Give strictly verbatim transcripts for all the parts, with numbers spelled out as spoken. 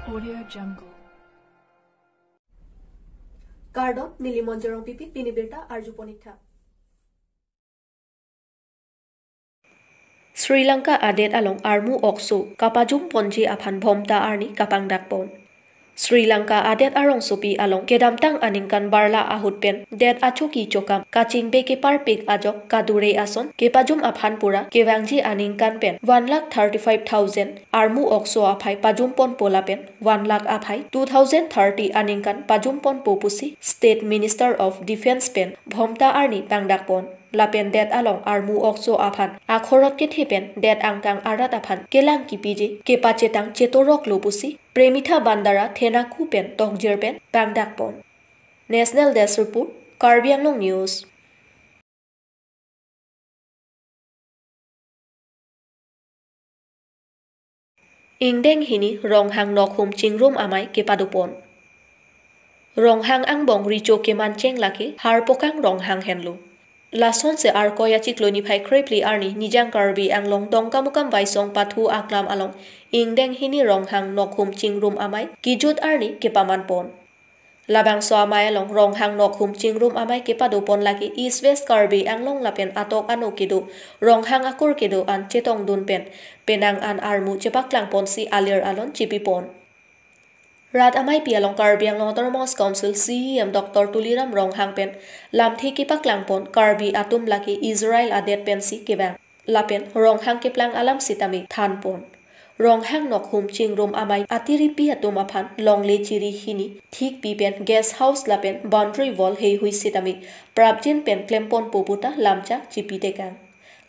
Audio Jungle. Kardom, neli Monjirong Pipi, pini birta arjupon ik tha. Sri Lanka adet along armu okso kapajum ponji aphan Bhomta arni kapangdak pon. Sri Lanka adet arongsopi along kedamtang aningkan barla ahut pen det achoki chokam kachingbe keparpik ajok kadure ason kepajum aphan pura kevangji aningkan pen one lakh thirty-five thousand armu okso aphai pajum ponpo lapen one lakh aphai two thousand thirty aningkan pajum ponpo pusi State Minister of Defence pen Bhomta arni pangdak pon. Lapen det along armu okso aphan akhorot kethe pen det angkang arat aphan kelang kipiji kepachetang chetorok lo pusi Premitha Bandara Thenaku pen tokjir pen pangdak pon. National Desk Report, Karbi Anglong News. Ingdeng hini Ronghang Nokhum Chingrum Amei kepado pon. Ronghang angbong recho kemancheng lake Harpokang Ronghang henlo. Lasonsi Arkoi achiklo niphai krepli arni Nijang Karbi Anglong Dongkamukam Vaisong pathu aklam along ingdeng hini Ronghang Nokhum Chingrum Amei kijut arni kepaman pon. Labangso amei along Ronghang Nokhum Chingrum Amei kepado pon lake East West Karbi Anglong lapen atok ano kedo Ronghang akur kedo an chetongdun pen penang an armu chepaklang ponsi alir alon chipi pon. Rat ameipi along Karbi Anglong Autonomous Council C E M Doctor Tuliram Ronghang pen lamthe kepaklang pon Karbi atum lake Israel adet pensi kevang. Lapen Ronghang keplang alam sitame than pon. Ronghang Nokhum Chingrum Amei atiripi atum aphan longle chiri hini thikpi pen guest house lapen boundary wall heihui sitame prapjin pen klem ponpo puta lamchak chipi tekang.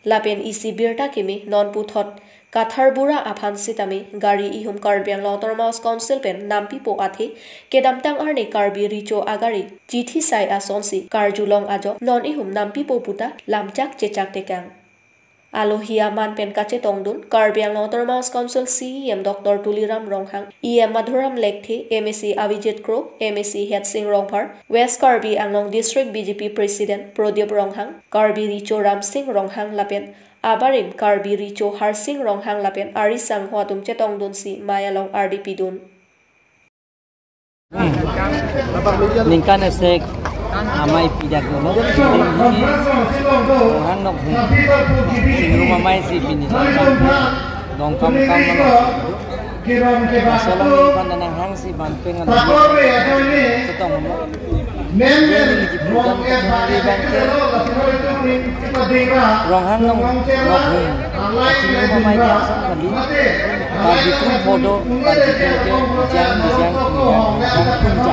Lapen isi birta keme non puthot Katharbura aphan sitame gari ihum Karbi Anglong Autonomous Council pen nampipo athe kedamtang arni Karbi recho agari chithi sai asonsi karjulong ajok non ihum nampipo puta lamchak chechak tekang. Alohi aman pen kachetongdun Karbi Anglong Autonomous Council C E M Doctor Tuliram Ronghang, E M Madhuram Lekthe, M A C Avijit Kro, M A C Hetsing Rongphar, West Karbi Anglong District B J P President Prodip Ronghang, Karbi Recho Ramsing Ronghang lapen abarim Karbi Recho Harsing Ronghang lapen ari sangho atum chetongdunsi mei along ardi pidun. Ningkan esek amei pidak dolo. Hang nok hung. Singrum amei si pini. Dongkamukam mano. Masalah ningkan dan hang si ban pengan. Setong mo. Ronghang Nokhum, Nokhum. Singrum amei dia sang kali. Karbi Kungpho do, Karbi Kungpho, Jang, Jang, Kungpho, Kungpho.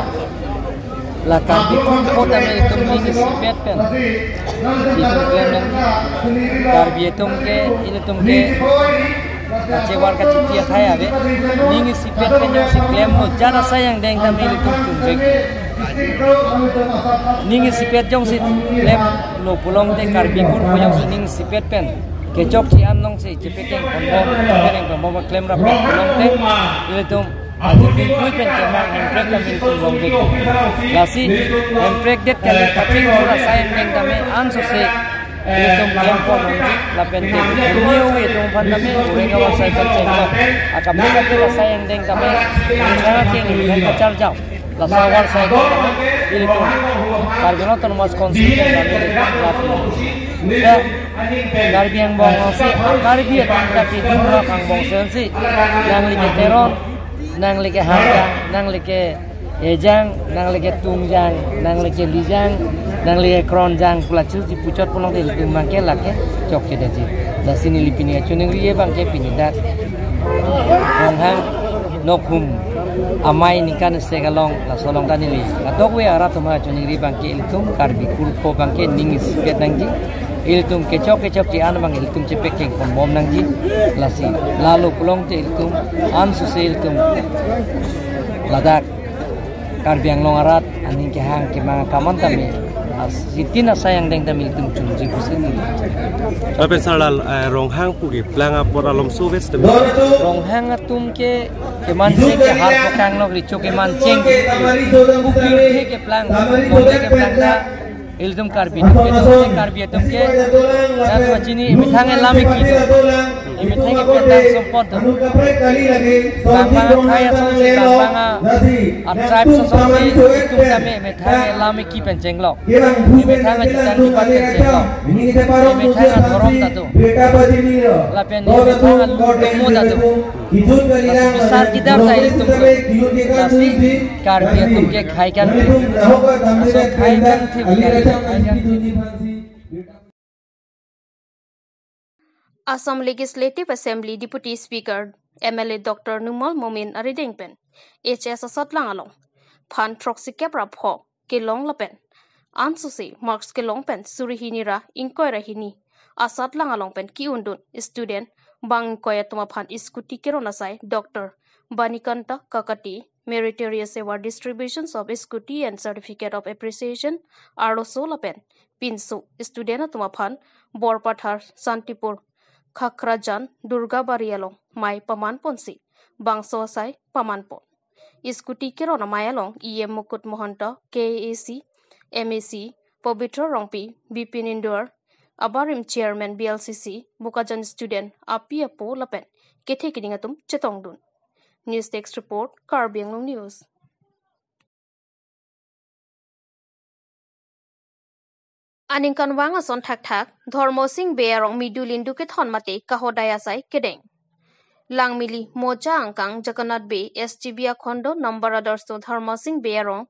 La Karbi Kungpho tame itum ning isipet pen. Itum klem nang. Karbi atum ke, ilitum ke. Kachevar kachiti athai ave. Ning isipet pen jongsi klemlo, jan asai angdeng tame ilitum chunvek. Ning isipet jongsi klemlo pulote Karbi Kungpho jongsi ning isipet pen kechok chi-an nongsi chepekeng ponbom, chepekeng ponbom klemrap pulote ilitum ahut pui pen kemang Hemprek tame ilitum longvek. Lasi Hemprek det kali kachingthur asai angdeng tame ansose ilitum klem pon nangji lapen ke kumi awi atum aphan tame ureng awa sai kachenglo. Akam tame asai angdeng tame angkang akeng ilitum kacharjao. Laso awa sai kachenglo ilitum Karbi Anglong Autonomous Council tame ilitum klem. Ya, Karbi angbong si, Karbi atum ta kejun rok angbong si, nangli ke Teron, nangli ke Harjang, nangli ke Ejang, nangli ke Tungjang, nangli ke Lijang, nangli ke Kronjang, pula chusi puchot pulote ilitum abangke lake chokche daji. Lasi neli pini kachiningri abangke pini dak Ronghang Nokhum amei ningkan esek along laso along ta neli kadokave arat atum kachiningri abangke ilitum Karbi Kungpho abangke ning isipet nangji. Ilitum kechok kechok chi-an abang ilitum chepekeng ponbom nangji. Lasi lalo pulote ilitum ansose ilitum ladak Karbi Anglong arat aning kehang kemang akam an tame, as-, sitin asai angdeng tame ilitum chunji pusi. Lapen sir, la, eh, Ronghang pu keplang apor alom so west tame. Ronghang atum ke kemancheng ke Harpokang nok recho kemancheng ke. Pu pirthe keplang, bongke keplang ta ilitum Karbi atum ke, Karbi atum ke, dan pachini methang elam iki do. Methang ke petang sumpot do. Bang bang akhai asonsi, bang bang a, a tribes asonsi, itum kami methang ke lam eki pen chenglok. Methang a ketang kipat pen chenglok. Methang a dhorom ta do. Lapen methang a lut tomo ta do. Lasi bisar kedam ta ilitum do. Lasi Karbi atum ke khei kangthip. Laso khei kangthip, Karbi atum khei kangthip. Assam Legislative Assembly Deputy Speaker M L A Doctor Numal Momin arideng pen H S asatlang along phan throksi kep ra pho kelong lapen ansose marks kelong pen suri hini ra ingkoi ra hini asatlang along pen ki-undun student bang ingkoi atum aphan scooty keron asai Doctor Banikanta Kakati Meritorious Award Distributions of Scooty and Certificate of Appreciation arloso lapen pinso student atum aphan Borpathar, Santipur, Khakrajan, Durgabari along mei paman ponsi bangso asai paman pon. Scooty keron amei along E M Mukut Mahanta, K A A C, M A C, Pabitra Rongpi, Bipin Indor, abarim Chairman B L C C, Bokajan student api apo lapen kethe keding atum chetongdun. News Desk Report, Karbi Anglong News. Aningkanvang ason thakthak Dharma Sing Bey arong midu lindu kethon mate kahodai asai kedeng. Langmili Moja angkang Jagannath Bey S G B akhondo number adarso Dharma Sing Bey arong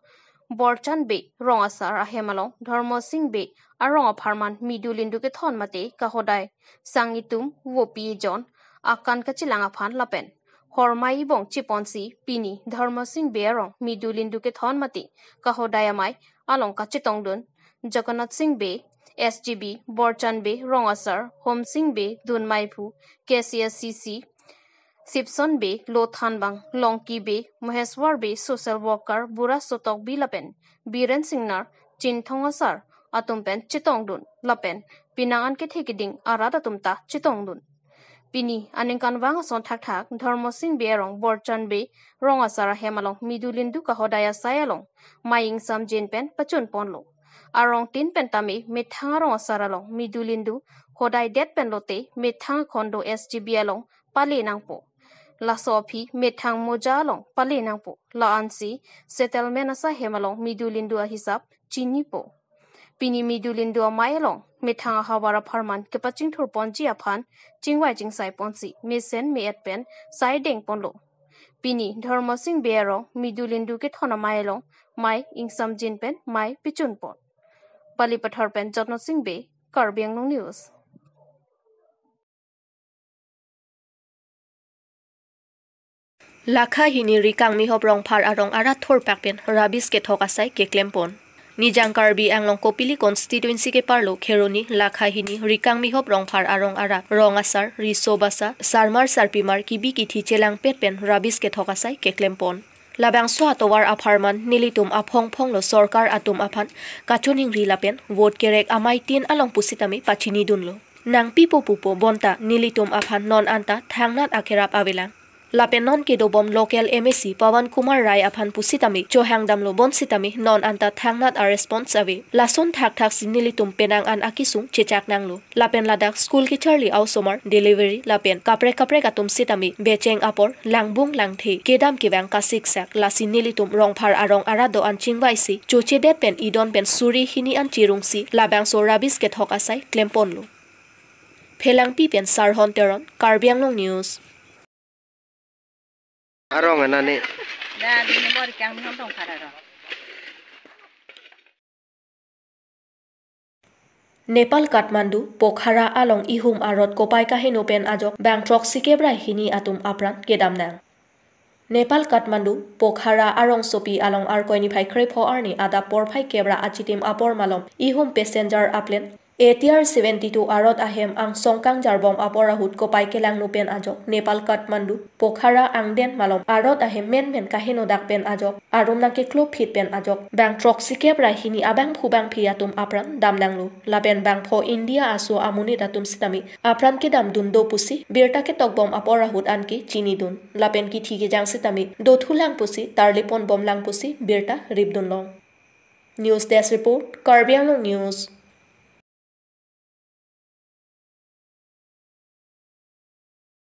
Borchan Bey rong asar ahem along Dharma Sing Bey arong apharman midu lindu kethon mate kahodai sang itum vopi ejon akan kachelang aphan lapen hormai ibong chiponsi pini Dharma Sing Bey arong midu lindu kethon mate kahodai amei along kachetongdun Jagannath Sing Bey S G B, Borchan Bey rong asar, Hom Sing Bey dunmai phu, K C S C C, Sipson Bey lo thanbang, Longki Bey, Moheswar Bey social worker, Bura Sotok Bey lapen Biren Singnar Chinthong asar atum pen chetongdun lapen penang an kethe keding arat atum ta chetongdun. Pini aningkanvang ason thakthak Dharma Sing Bey arong Borchan Bey rong asar ahem along midu lindu kahodai asai along mei ingsamjin pen pachun ponlo. Arong tin pen tame methang arong asar along midu lindu hodai det pen lote methang akhondo S G B along pale nangpo. Laso aphi methang Moja along pale nangpo. La ansi settlement asai hem along midu lindu ahisap chinipo. Pini midu lindu amei along methang ahavar apharman kepachingthur ponji aphan chingvai chingsai ponsi mesen me-et pen sai deng ponlo. Pini Dharma Sing Bey arong midu lindu kethon amei along mei ingsamjin pen mei pichun pon. Palipathar pen Jotno Sing Bey, Karbi Anglong News. Lakha hini Rikangmihop Rongphar arong arat thurpak pen rabies kethok asai keklem pon. Nijang Karbi Anglong Kopili constituency keparlo Kheroni Lakha hini Rikangmihop Rongphar arong arat rong asar, riso basa, sarmar sarpimar kibi kithi chelangpet pen rabies kethok asai keklem pon. Labangso atovar apharman nelitum aphongphong lo sorkar atum aphan kachoningri lapen vote kerek amei tin along pusitame pachinidunlo. Nangpipo pupo bonta nelitum aphan non anta thangnat akerap avelang. Lapen non kedobom local M A C Pawan Kumar Rai aphan pusitame chohangdamlo bonsitame non anta thangnat a-response ave. Lason thakthaksi nelitum penang an akesung chechak nanglo. Lapen ladak school kecharli a-osomar, delivery lapen kaprek kaprek atum sitame becheng apor, langbung langthe, kedam kevang kasiksak, lasi nelitum Rongphar arong arat do-an chingvaisi chochedet pen idon pen suri hini an chirungsi labangso rabies kethok asai klem ponlo. Phelangpi pen Sarhon Teron, Karbi Anglong News. Arong anani. Da, di nomor kang mi hong tong khara ro. Nepal Kathmandu, Pokhara along ihum arot kopai kaheno pen ajok bang throksi kep ra hini atum apran kedam nang. Nepal Kathmandu, Pokhara arongsopi along Arkoi niphai krepho arni adap porphai kep ra achitim apor malom ihum passenger aplane A T R seventy-two arot ahem angsong kangjarbom apor ahut kopai kelangno pen ajok Nepal Kathmandu, Pokhara angden malom arot ahem menmen kaheno dak pen ajok arum nangkeklo phit pen ajok bang throksi kep ra hini abangphu bangphi atum apran dam nanglo. Lapen bangpho India aso amonit atum sitame apran kedam dun do pusi birta ketokbom apor ahut anke chinidun. Lapen kithi kejang sitame dothulang pusi tarlipon bomlang pusi birta ripdunlong. News Desk Report, Karbi Anglong News.